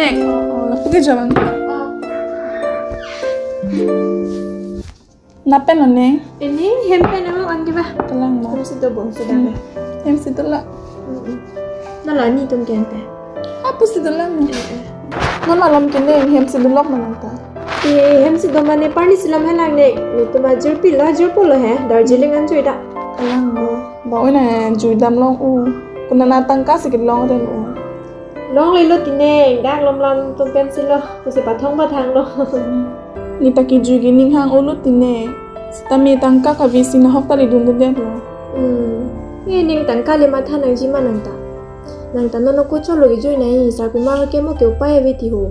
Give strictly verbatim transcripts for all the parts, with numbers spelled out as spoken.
Oh, oh, lapu ke jalan. Napen lo neng? Ini hem pen amo an ke ba? Kalang mo. Hem si do bong si da be. Hem si do la. Mm-mm. Na la ni tum ke ante. Apu si do la mo. Eh, eh. Na malam ke neng hem si do lok manang ta. Eh, hem si do mane parni si lam helang neng. Ni tum ajur pi lo, ajur po lo he. Darjeeling an jui da. Kalang mo. Ba oi na jui dam long u. Kuna na tangka si ke long den u. Longlelo ti neng, dak lom lom tum pen si lo, pusi pathong pathang lo. Neta kejui ke ning hang-olo ti neng. Sitame tangka kave si nahok ta ledun dedet lo. Hmm. Eh, neng tangka le matha nangji ma nang ta. Nang ta non ako cholo kejui nai, sarpi mar ke mo ke upai ave ti ho.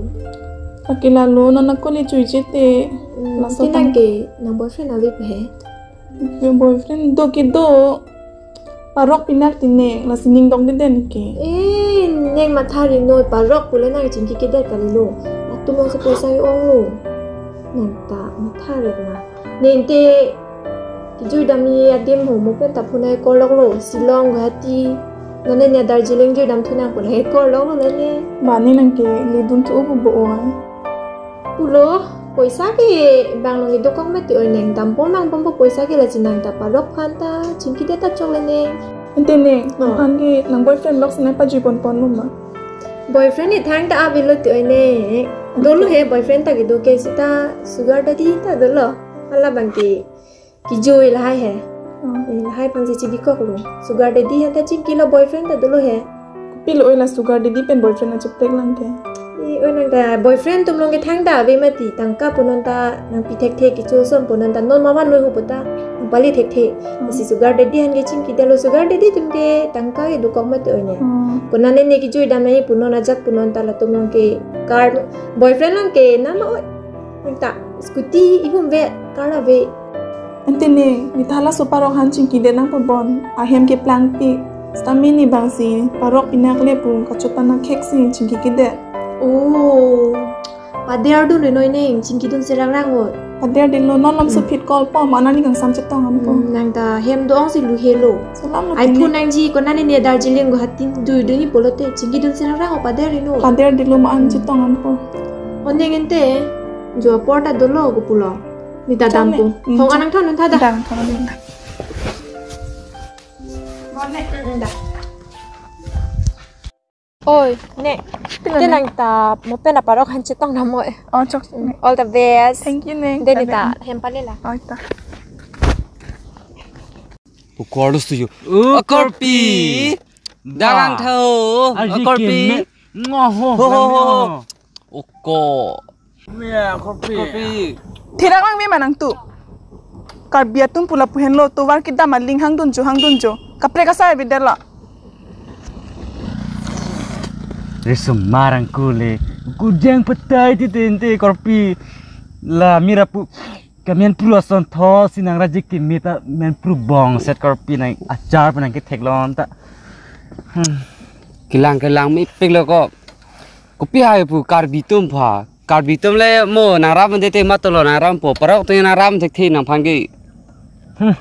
Akela lo non ako le juije te. Hmm, laso ti nang tang- ke, nang boyfriend ave pe he? Your boyfriend do ke do. Parok pinak ti neng, lasi ning dong deden ke. Eh, neng matha ri noi, parok pule nang chingki kedet kalilo. Latum ong si poisa ke-ong lo. Neng ta matha ri ma. Neng te kejui dam ni adim ho mo pen ta phone ai call lok lo. Shillong, Guwahati. Nane ne Darjeeling jui dam thu nang phone ai call lok lo nane. Mane nang ke ledun thu ubu bo oi. Pulo, poisa ke bang nong idokok mati oi neng, dampon nang pompo poisa ke lasi nang ta parok phan ta chingki det ta chok le neng. Ante neng, oh, nang phan ke nang boyfriend lok sinai pajui ponpon lo ma? Boyfriend ni thang ta avelo ti oi neng. Dolo he boyfriend ta kedo ke sita sugar daddy ta dolo. Hala bang ke kejui lahai he. Hmm. Eh, lahai phan si chibikok lo. Sugar daddy han ta chingki lo boyfriend ta dolo he. Pilo oi la sugar daddy pen boyfriend acheprek lang ke. Eh, oi nang ta boyfriend tum long ke thang ta ave mati tangka punon ta nang pi thekthe kecho som punon ta non mavan noi ho puta nang pali thekthe. Hmm. Si sugar daddy han ke chingki dalo sugar daddy tum ke tangka ke dokok mati oi ne. Hmm. Punon ne ne kejui dam nai punon ajak punon ta latum long ke car boyfriend lang ke nama oi. Nang ta scooty ihum ve car ave. Ante ne, neta halaso parok han chingki det nang pabon, ahem keplang ti, sitame ne bang si, parok pinak le pu, kachot panak khek si, chingki kedet. Oh, pader dun ri noi neng, chingki dun si rangrang oi. Pader dilo, non lom so Hmm. phit call po, mana ni kangsam chetong an po. Hmm, nang ta hem do-ong si lu helo. Salam lo Ai tini. Phone nangji, ko nani ne Darjeeling Guwahati dui dui ni pulote, chingki dun si rangrang oi pader ri noi. Pader dilo ma an Hmm. chetong an po. O neng ante, jo apor ta dolo ko pulo. Neta Chang dampo. Ne. Hmm, Thong chang. Anang thon nun tha da. Dang thon nun tha. Mo ne. Mm, mm, da. Oi, ne. Pila Te ne? Nang ta mo pen aparok han chetong na mo. Oh, chok. Mm, ne. All the best. Thank you, ne. Deni Tane. Ta hem pale la. Oh, ta. Ukor studio. Ukorpi. Dalang Wah. Thau. Aji Ukorpi. Keme. Ngo ho, Ho, ho, lang ho, ho. Ngo. Oko. Ya, kopi. Kopi. Thirak lang me manang tu. Karbi atum pu lapu henlo tovar kedam aling hang dunjo, hang dunjo. Kaprek asai bidar la. Resum marang kule. Kujang petai ti tente korpi. La mira pu. Kamian pru ason tho sinang rajik ti mita men pru bong set korpi nang achar penang ke theklon ta. Hmm. Kelang kelang mi pik lo ko. Kopi hai pu Karbi atum pha. Karbi atum le mo nang ram de te matolo nang ram po. Parok tu nang ram thek the nang phan ke. Hmm.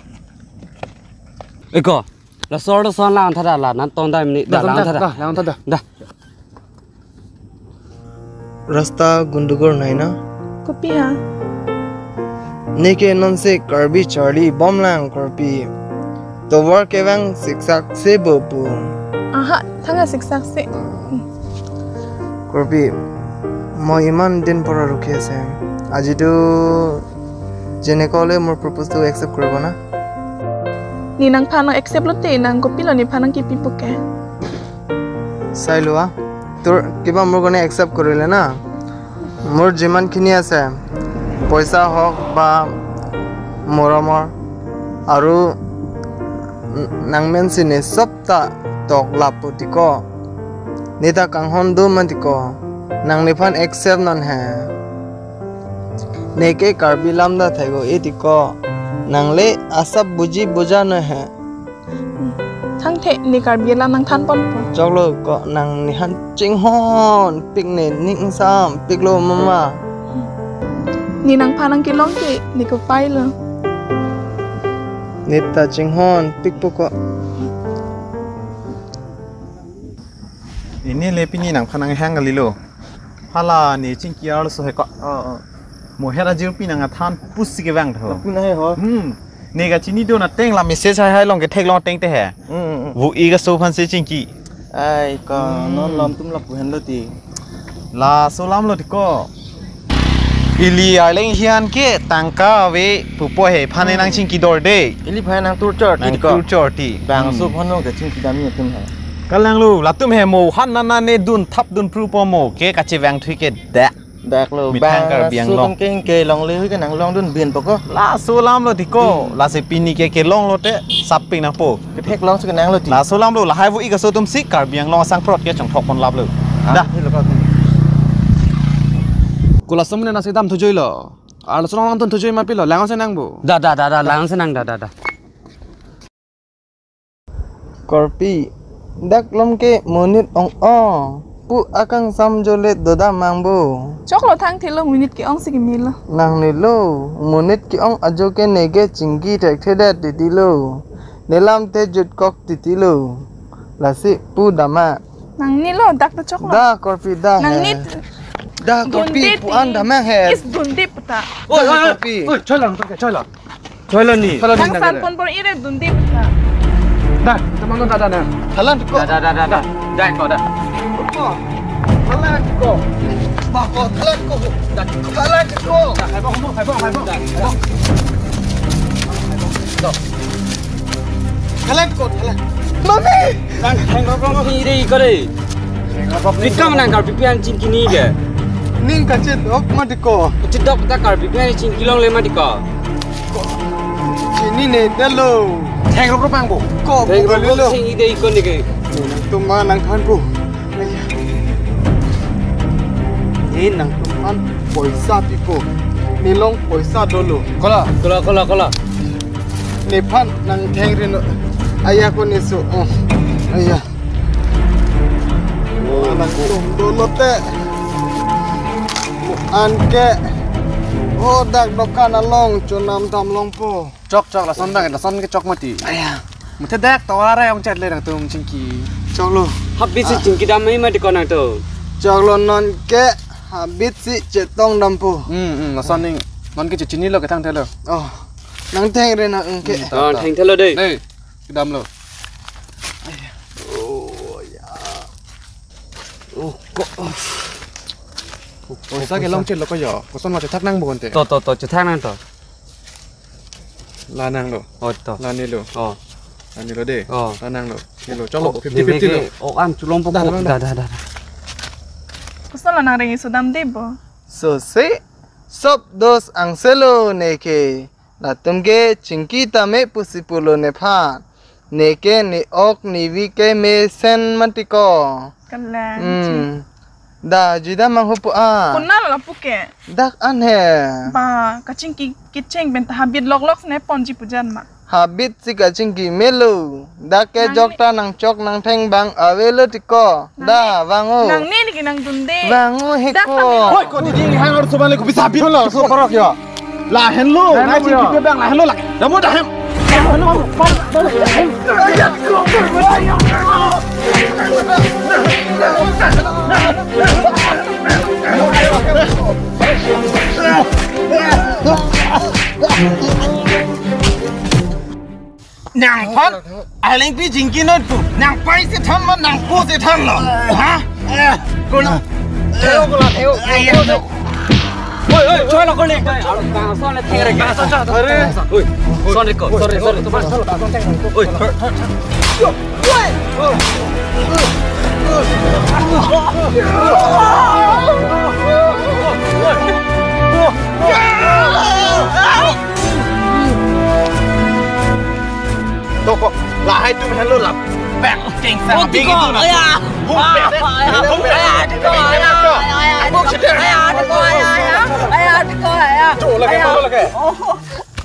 Eko. La sor do son lang thada la nan tong da mini da Lang lang thada, thada. Da, lang thada. Da. Rasta gundugur nai na. Kopi ha? Neke nonse Karbi charli bom lang korpi. Tovar kevang siksak se bo pu. Aha, thanga siksak se. Korpi, mo iman din pora rukhi ase. Aji tu jene kole mor propose tu accept koribo na? Ne nang phan nang accept lote nang kopilo ne phan nang kipi puke. Sai lo a. Tur kiba mor kone accept korile na. Mor jiman khini ase. Poisa hok ba moromor. Aru n-, nang men sine sop ta tok lapu tiko. Neta kanghon do man tiko. Nang nephan accept non he. Neke Karbi lam da thaigo e tiko. Nang le asap buji buja no he. Thangthe ne Karbi alam nang than ponpo. Choklo ko nang nephan chinghon pik ne ning sam pik lo mama. Ne nang phan nang kelong ke ne kopai lo. Neta chinghon pik po ko. Ini le pini nang phan nang hang kalilo. Hala ne chingki arloso he ko. Oh, oh. Mo hera jirpi nang athan pusi kevang tho. Puna he ho. Hmm. Ne kachinidun ateng la message hai hai along ketheklong ateng te he. Hmm, hmm, hmm. Vo-i kaso aphan si chingki. Ai ko, hmm, non lom atum lapu henlo ti. Laso alam lo ti ko. Ili arleng hian ke tangka ave pupo he aphan, hmm, nang chingki dorde. Ili aphan nang tur chor ti ko. Nang tur chor ti. Bangso, hmm, aphan nang kachingki damji atum he. Kalang lo, latum he mo han nana ne dun thap dun prupo mo ke kachevang thui ke dak. Dak lo, methang bang Karbi laso Anglong. Kan ke, kelongle hui ke nang longdun binpo ko. Laso alam lo ti ko, hmm, lasi pini ke kelong lote, saping nangpo. Ketheklong si ke nang lo ti. Laso alam lo, lahai vo-i kaso atum si Karbi Anglong asangprot ke chongthok pon lap lo. Ah, dah. Hilo ko. Ko laso amonit nasi dam thujoi lo. Arloso along dam thujoi ma pilo, lang si nangpo. Da, da, da, da, lang si nang, da, da, da. Korpi, dak lom ke monit ong-ong, pu akangsam jole dodam mang bo. Choklo thangthelo, monit ke-ong si kemelo. Nangnelo, monit ke-ong ajo ke neke chingki thekthedet titilo. Nelam te jutkok titilo. Lasi pu dam ma. Nangnelo, dak ta choklo. Da korpi da he. Nangni. Da korpi, dunde pu ti. An dam ma he. Is dunde puta. Oi, da oi, oi, korpi. Oi, choi lo, choi lo. Choi lo ni. Choi lo ni, nang san pon bor ire dunde puta. Da, teman lo da, da, da. Thalang ko. Da, da, da, da, da. Da ko da. Ko. Thalang ko. Ba ko, thalang ko. Da. Thalang ko. Da, hai bong, hai bong, hai bong. Da. Thalang ko, thalang. Mami. Nang, nang, nang, nang, ire iko re. Nang, nang, nang. Bikam nang Karbipi an chingki ni ke. Ning kachedok ma ti ko. Kachedok ta Karbipi an chingki longle ma ti ko. Chinine detlo. Theng rok rok pangpo. Ko, theng rok rok lo. Chingki de iko ni ke. Nangtum ma nangthanpo. Ne nangtum aphan poisa pipo. Ne along poisa dolo. Kola, kola, kola, kola. Nephan nangthengri non. Aya ko neso. Oh. Aya. Oh, nangtum dolo te. Mo an ke. Oh, dak dokan along chonam damlongpo. Chok, chok, lason dang, lason ke chok mati. Aya. Muthe dak tovar ong chat le nangtum chingki. Choklo. Habit si, ah, chingki dam ma ti ko nangtum. Choklo non ke habit si chetong dampo. Hmm, hmm, lason ning. Non ke chechinilo ke thangthelo. Oh. Nangthengri non ke. Hmm, ta, oh, ta. Thangthelo de. Dei, kedamlo. Oh, ya. Oh, ko. Poisa kelong chetlo ko yo. Koson ma chethak nang bo ante. To, to, to, chethak nang to. La nanglo. Oh, to. La nelo. Oh. La nelo de. Oh. La nanglo. Nelo. Choklo, oh, fifty fifty lo. Oh, an chulong po. Da, da, da. Da, da, da, da. Koson la nang rengji so damde bo. So se, sob dos angselo neke. Latum ke chingki tame pusi pulo nephan. Neke ne ok ne vi ke mesen mati ko. Kalang. Hmm. Da, jui dam mang hupu a. Konat lo lapu ke? Dak an he. Ba, kachingki kecheng pen ta habit loklok sene ponji pujan ma. Habit si kachingki melo. Dak ke nang jok ni ta nangchok nangtheng abang avelo ti ko. Nang da, ni, vang o. Nang ni ni ke nangdunde. Vang o he ko. Dak ta melo. Hoi, ko ni di ni hang arloso abang le ko bisa habit lo. So korok yo. Lahenlo, nai chingki abang lahenlo la. Damo dahem. Nangphan, Arlengpi chingki non tu. Nangpai si than ma, nangpo si than lo. Ha? Kola. Theo, kola, theo. Ai, ya. Oi, oi, choi lo ko le. Son le theng re. Are. Oi, son le ko. Sorry, sorry. Oi. Toko, lahai atum henlo lap. Bang, kengsang. Oh, bigi tiko, tu na. Aya. Hum, ah, pek, aya, hum, pek. Aya, tiko, aya, aya, aya. Aku sih, aya, tiko, aya, aya. Aya, tiko, aya. Tuh, lagi, aya. Tuh, lagi. Oh,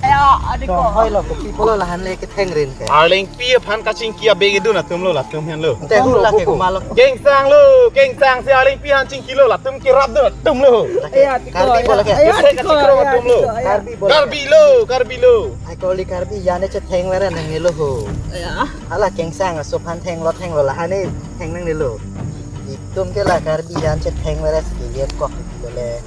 aya, tiko. Tuh, hoi lo, kopi pulo lahan le ketheng rin ke. Arlengpi aphan kachingki abege dun atum lo, latum henlo. Te hum lagi ko malok. Kengsang lo, kengsang si Arlengpi aphan chingki lo, latum kerap dun atum lo. Aya, tiko, Karbi aya. Bola ke? Aya, tiko, aya, tiko, aya. Karbi bola. Karbi lo, Karbi lo. Ai koli Karbi ya ne chetheng vara nangnelo ho. Ya. Hala kengsang aso aphan thenglo thenglo lahai ne theng nangnelo. I Tum ke la Karbi an chetheng mere si liet kok le.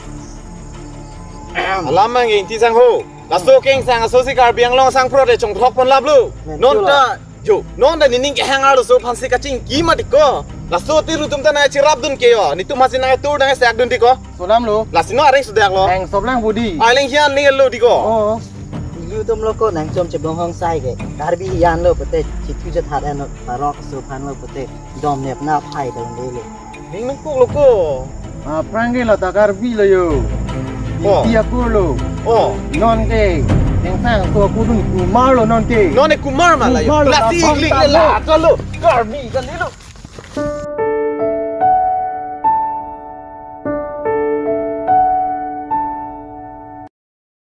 Alam mang Ingti sang ho. Laso kengsang aso si Karbi Anglong sang pro de chongthok pon laplo. Men non chula. Ta jo, non ta nening kehang arloso aphansi kachingki mati ko. Laso tiru tum ta nangcherapdun ke yo. Netum hasi nangtur nangseakdun ti ko. Solam lo. Lasi non areng sudak lo. Nang soplang budi. Areng hian ning lo ti ko. Oh. Ilitum lo ko nangchom chebong hong sai ke. Karbi hian lo pute chithu chethat an parok so phan lo pute. Dom nep na phai dong de lo. Ning nangkok lo ko. Aphrang ke la ta Karbi lo yo. Oh. Ingti akur lo. Oh. Non ke. Kengsang so akur dun Kumar lo non ke. Non ke Kumar ma la yo. Kumar lo, lasi ta inglik phang le ta la lo. Ka lo. Karbi kali lo.